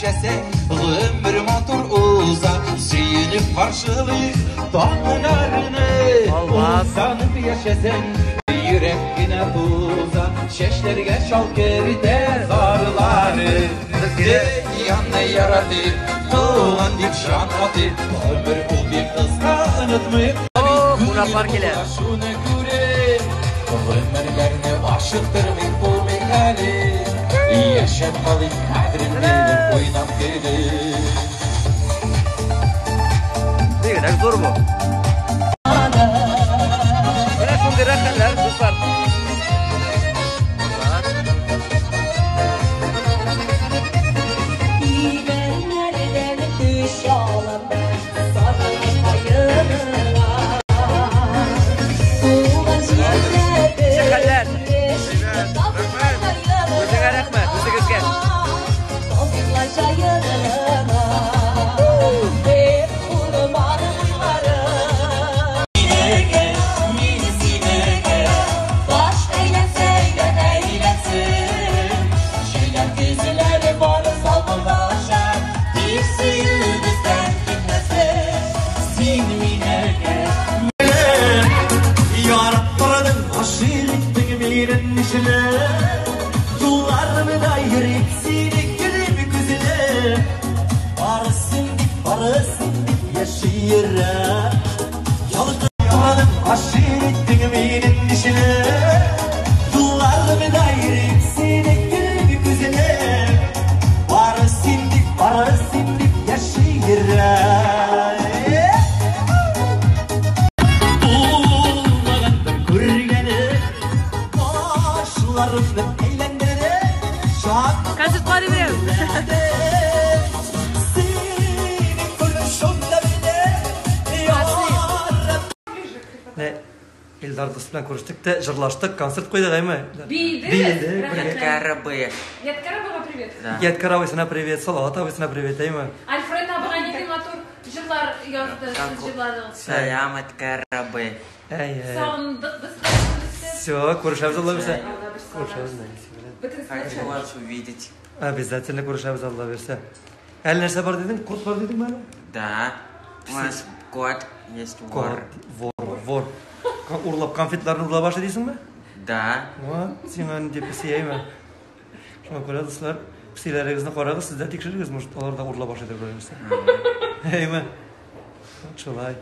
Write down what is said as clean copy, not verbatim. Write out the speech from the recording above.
яшәсәң, гомер матур уза. Сөенеп каршылыйк таңнарны. Алмаз. Танып яшәсәң, йөрәк кенә туза. Чәчләргә чал керде зарлары. Дөньяны яратып, туган дип җан атып, гомер ул бик кыска, онытмыйк. О, кунаклар килә. Шуны күреп, гомерләрне ашыктырмыйк, булмыйк әле. Яшәп калыйк, кадерен белеп, уйнап көлеп. Бигрәк зур бу. Менә шундыйрак хәлләр, дуслар. Имәннәрдән төш алам, сары каеныңа. Туган җирдә Ничек хәлләр? Рәхмәт. Үзеңә рәхмәт, үзегезгә. Тазла җаеныңа. Бер урман буйлары. Синеке, мин синеке, баш әйләнсә дә әйләнсен. Җыйнак йөзләре бары салкынлаша, тик сөю бездән китмәсен. Син минеке. Яраттырдың, гашыйк иттең мине нишле. Юлларымда йөреп сине күреп күзле. Барысын дип, барысын дип яши йөрәк. Ялкындырдың, гашыйк иттең мине нишле. Юлларымда йөреп сине күреп күзле. Барысын дип, барысын дип яши йөрәк. Булмаган бер күргәне, башларымны әйләндереп, җан Концерт карый бирәбез. Сине күреп шунда мине ярат. Менә Илдар дус белән күрештек тә, җырлаштык, концерт куйдык, әйме? Биедек, Биедек, бергә. Ядкарабы. Ядкар абыга привет. Да. Ядкар абыйсына привет, Салават абыйсына привет, әйме? Альфред абыга нинди матур җырлар язды, сез җырладыгыз. Сәлам, Ядкарабы. Әй, әй. Сагындык без сезне. Все, күрешәбез Алла бирсә. Алла бирсә. Күрешәбез, Нәфисә белән. Бөтенесен Хочу вас увидеть. Обязательно күрешәбез Алла бирсә. Әле нәрсә бар дидең? Кот бар дидеңме әле? Да. У нас кот есть вор. Кот, вор, вор. Урлап конфетларны урлап ашый дисеңме? Да. Вот, сиңа нинди песи, әйме? Шуңа күрә, дуслар, песиләрегезне карагыз, сез дә тикшерегез, может, алар да урлап ашыйдыр берәр нәрсә. Әйме? Вот шулай.